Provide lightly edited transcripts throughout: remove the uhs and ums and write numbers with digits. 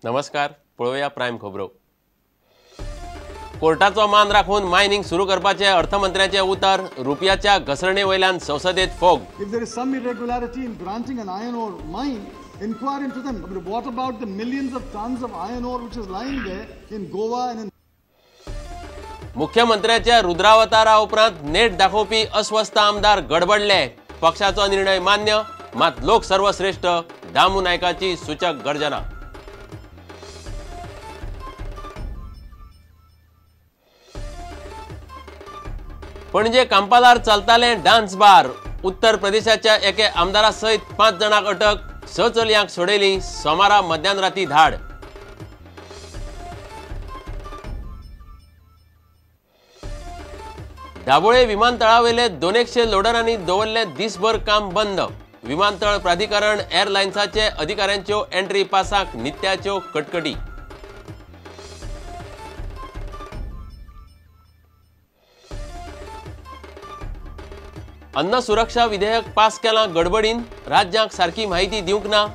नमस्कार, पळोवया प्रायम खबरो. कोर्टाचो मान राखून मायनिंग सुरू करपाचे अर्थमंत्र्याचे उतर, रुपयाच्या घसरणे वयल्यान संसदेत फोग. If there is some irregularity in granting an iron ore mine, inquire into them. But what about the millions of tons of iron ore which is lying there in Goa and in मुख्यमंत्र्याच्या रुद्रावतारा उपरांत नेट दाखोवपी अस्वस्थ आमदार गडबडले. पक्षाचो निर्णय मान्य, मात लोक सर्वश्रेष्ठ, दामू नायकाची सूचक गर्जना. पणजे कांपालार चलताले डान्स बार. उत्तर प्रदेशाच्या एके आमदारा सयत 5 जाणांक अटक, 6 चलयांक सोडयली. सोमारा मध्यान राती धाड. दाबोळे विमानतळावेले 200 लोडरांनी दवरले दिसभर काम बंद. विमानतळ प्राधिकरण एअरलायन्साचे अधिकाऱ्यांच्यो एंट्री पासाक नित्याच्यो कटकटी. अन्न सुरक्षा विधेयक पास केलां गडबडीन, राज्यांक सारकी म्हायती दिवंक ना.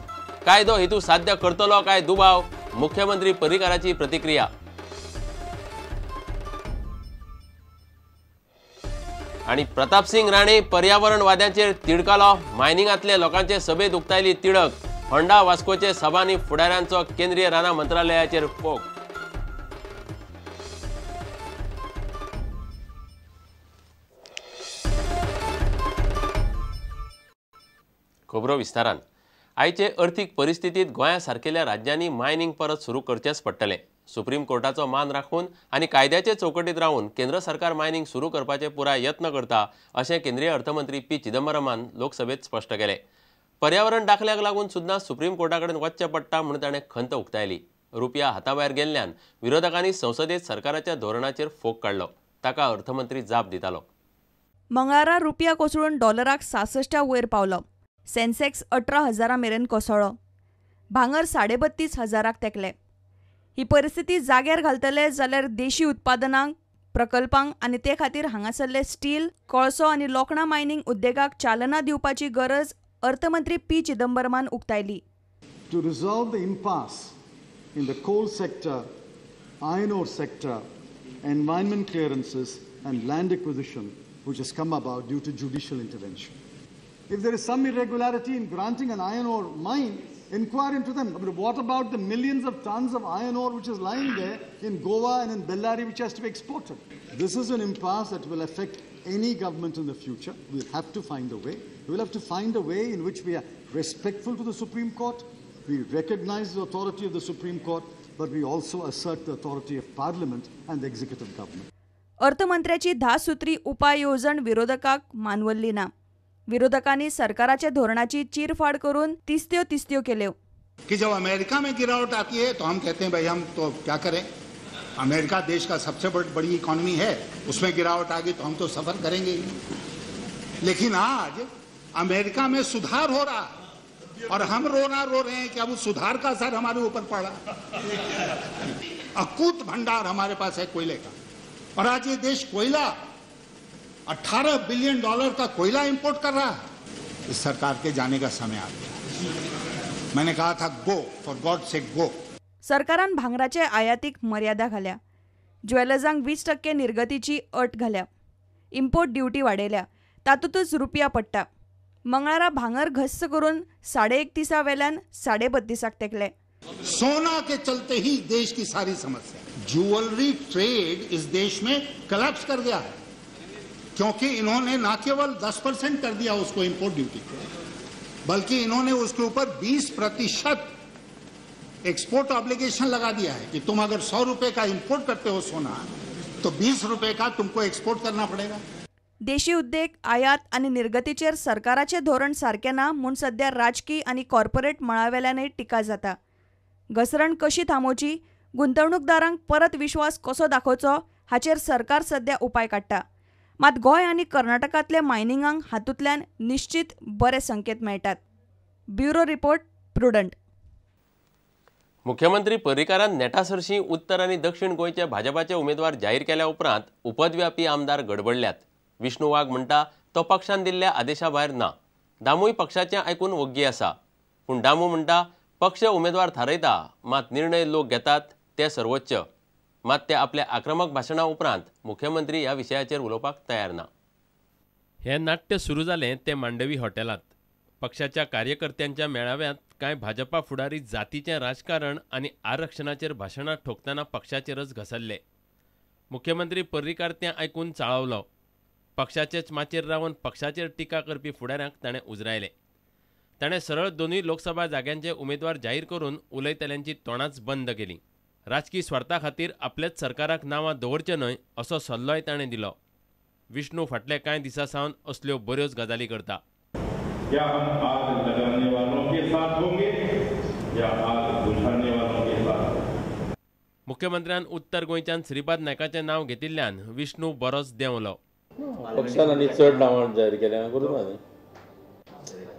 कायदो हेतू साध्य करतलो काय दुबाव, मुख्यमंत्री पर्रीकाराची प्रतिक्रिया. आनी प्रतापसिंग राणे पर्यावरणवाद्यांचेर तिडकालो, मायनिंगांतले लोकांचे सभेत उक्तायली तिडक. होंडा वास्कोचे सभांनी फुडाऱ्यांचो केंद्रीय रानां मंत्रालयाचेर फोग. खबरो विस्तारान. आयचे अर्थीक परिस्थितीत गोंया सारकेल्या राज्यांनी मायनिंग परत सुरू करचेंच पडटलें. सुप्रीम कोर्टाचो मान राखून आनी कायद्याचे चौकटीत रावन केंद्र सरकार मायनिंग सुरू करपाचे पुराय यत्न करता अशें केंद्रीय अर्थमंत्री पी चिदंबरमान लोकसभेत स्पश्ट केलें. पर्यावरण दाखल्याक लागून सुद्दां सुप्रीम कोर्टा कडेन वचचें पडटा म्हूण ताणें खंत उक्तायली. रुपया हाताभायर गेल्ल्यान विरोधकांनी संसदेत सरकाराच्या धोरणाचेर फोग काडलो. ताका अर्थमंत्री जाप दितालो. मंगळारा रुपया कोसळून डॉलराक 66 वयर पावलो. सेन्सेक्स 18,000 मेरेन कोसळ्ळो. भांगर 32,500 तेकले. ही परिस्थिती जाग्यार घालतले जाल्यार देशी उत्पादनांक, प्रकल्पांक आनी ते खातीर हांगासरले स्टील, कोळसो आनी लोखणां मायनिंग उद्देगाक चालना दिवपाची गरज अर्थमंत्री पी चिदंबरमान उक्तायली. To resolve the impasse in the coal sector, iron ore sector, environment clearances and land acquisition which has come about due to judicial intervention. If there is some irregularity in granting an iron ore mine, inquire into them. But what about the millions of tons of iron ore which is lying there in Goa and in Bellary which has to be exported? This is an impasse that will affect any government in the future. We'll have to find a way. We'll have to find a way in which we are respectful to the Supreme Court, we recognize the authority of the Supreme Court, but we also assert the authority of Parliament and the executive government. अर्थमंत्र्याची 10 सूत्री उपाय येवजण विरोधकांक मानवल्ली ना. विरोधकांनी सरकाराच्या धोरणाची चीरफाड करून तिस्त्यो तिस्त्यो केल्यो. कि जब अमेरिका में गिरावट आती है तो हम कहते हैं भाई हम तो क्या करें, अमेरिका देश का सबसे बड़ी इकोनॉमी है, उसमें गिरावट आ गई तो हम तो सफर करेंगे ही. लेकिन आज अमेरिका में सुधार हो रहा है और हम रोना रो रहे हैं कि अब उस सुधार का असर हमारे ऊपर पड़ा. अकूत भंडार हमारे पास है कोयले का और आज ये देश कोयला 18 बिलियन डॉलर का कोयला इंपोर्ट कर रहा है. इस सरकार के जाने का समय आ गया. मैंने कहा था गो फॉर गॉड से गो. सरकारान भांगराचे आयातीक मर्यादा घाल्या, ज्वेलर्सांक 20% निर्गतीची अट घाल्या, इम्पोर्ट ड्युटी वाडयल्या, तातूंतच रुपया पडटा. मंगळारा भांगर घस्स करून 31.5 वेल्यान 32.5 तेकले. सोना के चलते ही देश की सारी समस्या, ज्वेलरी ट्रेड इस देश में कलैप्स कर गया है क्योंकि इन्होंने ना केवल 10% कर दिया उसको इंपोर्ट ड्यूटी, बल्कि इन्होंने उसके ऊपर 20% एक्सपोर्ट ऑब्लिगेशन लगा दिया है कि तुम अगर 100 रुपए का इंपोर्ट करते हो सोना तो 20 रुपए का तुमको एक्सपोर्ट करना पड़ेगा. देशी उद्देग, आयात आनी निर्गतीचेर सरकाराचें धोरण सारकें ना म्हूण सध्या राजकी आनी कॉर्पोरेट मळावेल्यानय टिका जाता. घसरण कशी थांबोवची, गुंतवणूकदारांक परत विश्वास कसो दाखोवचो हाचेर सरकार सध्या उपाय काडटा. मात गोंय आनी कर्नाटकांतल्या मायनिंगांक हातूंतल्यान निश्चित बरे संकेत मेळटात. Bureau report, Prudent. मुख्यमंत्री पर्रीकारान नेटासरशीं उत्तर आनी दक्षिण गोंयचे भाजपाचे उमेदवार जाहीर केल्या उपरांत उपद्व्यापी आमदार गडबडल्यात. विष्णू वाघ म्हणटा तो पक्षान दिल्ल्या आदेशा भायर ना. दामूय पक्षाचें आयकून वग्गी आसा. पूण दामू म्हणटा पक्ष उमेदवार थारयता, मात निर्णय लोक घेतात ते सर्वोच्च. मात ते आपल्या आक्रमक भाशणा उपरांत मुख्यमंत्री ह्या विशयाचेर उलोवपाक तयार ना. हें नाट्य सुरू जालें तें मांडवी हॉटेलांत. पक्षाच्या कार्यकर्त्यांच्या मेळाव्यांत कांय भाजपा फुडारी जातीचें राजकारण आनी आरक्षणाचेर भाशणां ठोकतना पक्षाचेरच घसरले. मुख्यमंत्री पर्रीकार तें आयकून चाळवलो. पक्षाचेच माचयेर रावन पक्षाचेर टिका करपी फुडाऱ्यांक ताणें उजरायले. ताणें सरळ दोनूय लोकसभा जाग्यांचे उमेदवार जाहीर करून उलयतल्यांची तोंडांच बंद केली. राजकी स्वार्था खातीर आपलेच सरकाराक नांवां दवरचें न्हय असो सल्लोय ताणें दिलो. विष्णू फाटले कांय दिसां सावन असल्यो बऱ्योच गजाली करता. क्या हम आग लगाने वालों के साथ होंगे या आग बुझाने वालों के साथ? मुख्यमंत्र्यान उत्तर गोंयच्यान श्रीपाद नायकाचें नांव घेतिल्ल्यान विष्णू बरोच देंवलो. पक्षान आनी चड नांवां जाहीर केल्या करूं ना न्ही.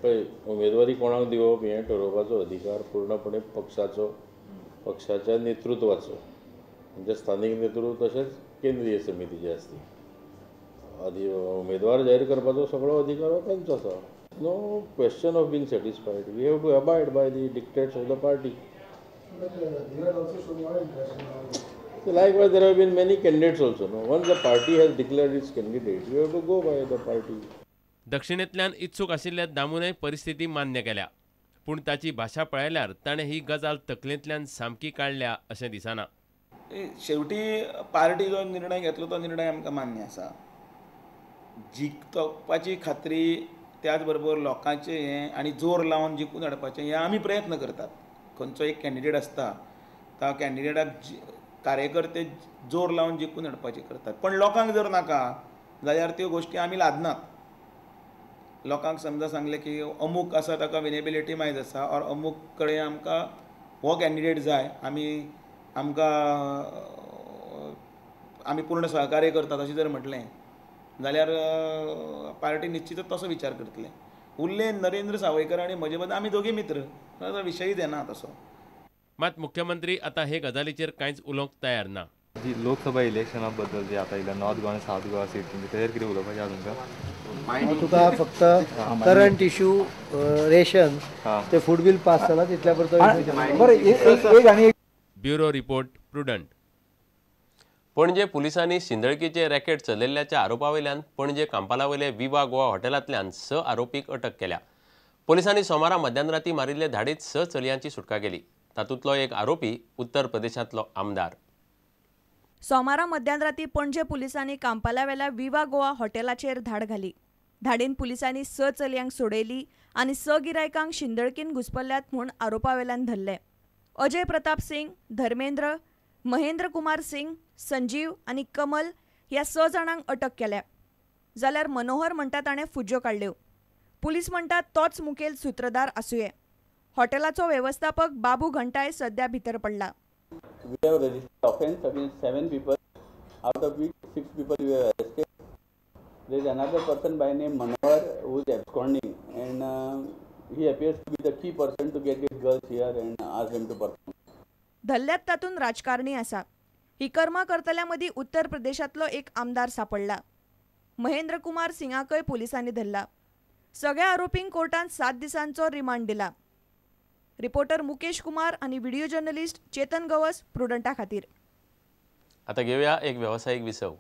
पळय, उमेदवारी कोणाक दिवप हें ठरोवपाचो अधिकार पूर्णपणे पक्षाचो, पक्षाच्या नेतृत्वाचो, म्हणजे स्थानीक नेतृत्व तशेंच केंद्रीय समितीची आसती. उमेदवार जाहीर करपाचो सगळो अधिकार हो तांचो आसा. No question of being satisfied. We have to abide by the dictates of the party. Likewise, there have been many candidates also. No? Once the party has declared its candidate, we have to go by the party. दक्षिणेंतल्यान इत्सूक आशिल्ल्या दामूनय परिस्थिती मान्य केल्या, पूण ताची भाशा पळयल्यार ताणें ही गजाल तकलेंतल्यान सामकी काडल्या अशें दिसना. शेवटी पार्टी जो निर्णय घेतलो तो निर्णय आमकां मान्य आसा. जिखपाची खात्री, त्याच बरोबर लोकांचें हें आनी जोर लावन जिखून हाडपाचें हें आमी प्रयत्न करतात. खंयचो एक कॅन्डिडेट आसता त्या कॅन्डिडेटाक कार्यकर्ते जोर लावन जिखून हाडपाचें करतात, पण लोकांक जर नाका जाल्यार त्यो गोश्टी आमी लादनात. लोकांक समजा सांगलें की अमूक आसा ताका विनेबिलिटी मायज आसा ऑर अमूक कडेन आमकां हो कॅन्डिडेट जाय, आमी आमकां आमी पूर्ण सहकार्य करतात अशें जर म्हटलें जाल्यार पार्टी निश्चितच तसो विचार करतले. उरले नरेंद्र सावयकर आनी म्हजे बद्दल आमी दोगी मित्र, विशयच येना तसो. मात मुख्यमंत्री आतां हे गजालीचेर कांयच उलोवंक तयार ना. जी लोकसभा इलेक्शना बद्दल जे आतां येयल्या नॉर्थ गोवा आनी सावथ गोवा सीट तेजेर कितें उलोवपाचें आसा तुमकां? तुका फक्त करंट इशू रेशन ते फूड बील पास जाला तितल्या पुरतो. बरें, ब्युरो रिपोर्ट, प्रुडंट. पणजे पुलिसांनी शिंदळकीचे रॅकेट चलयल्ल्याच्या आरोपावयल्यान पणजे कांपालावयले विवा गोवा हॉटेलांतल्यान 6 आरोपीक अटक केल्या. पोलिसांनी सोमारा मध्यानराती मारिल्ले धाडीत 6 चलयांची सुटका केली. तातूंतलो एक आरोपी उत्तर प्रदेशांतलो आमदार. सोमारा मध्यानराती पणजे पुलिसांनी कांपालावेल्या विवा गोवा हॉटेलाचेर धाड घाली. धाडीन पुलिसांनी 6 चलयांक सोडयली आनी 6 गिरायकांक शिंदळकीन घुसपल्ल्यात म्हूण आरोपावेल्यान धरले. अजय प्रताप सिंग, धर्मेंद्र, महेंद्र कुमार सिंग, संजीव आनी कमल ह्या 6 जाणांक अटक केल्या. जाल्यार मनोहर म्हणटा ताणें फुज्यो काडल्यो. पुलीस म्हणटात तोच मुखेल सूत्रधार आसुये. हॉटेलाचो वेवस्थापक बाबू घंटाय सध्या भितर पडला. We have registered offence against 7 people, out of which 6 people we have arrested. There is another person by name Manohar who is absconding, and he appears to be the key person to get these girls here and ask them to perform. धल्ल्यात तातूंत राजकारणी आसा. ही कर्मां करतल्या मदीं उत्तर प्रदेशांतलो एक आमदार सापडला. महेंद्र कुमार सिंगाकय पुलिसांनी धरला. सगळ्या आरोपींक कोर्टान 7 दिसांचो रिमांड दिला. रिपोर्टर मुकेश कुमार आणि व्हिडिओ जर्नलिस्ट चेतन गवस, प्रुडंटा खातीर. आता घेऊया एक व्यावसायिक विसव.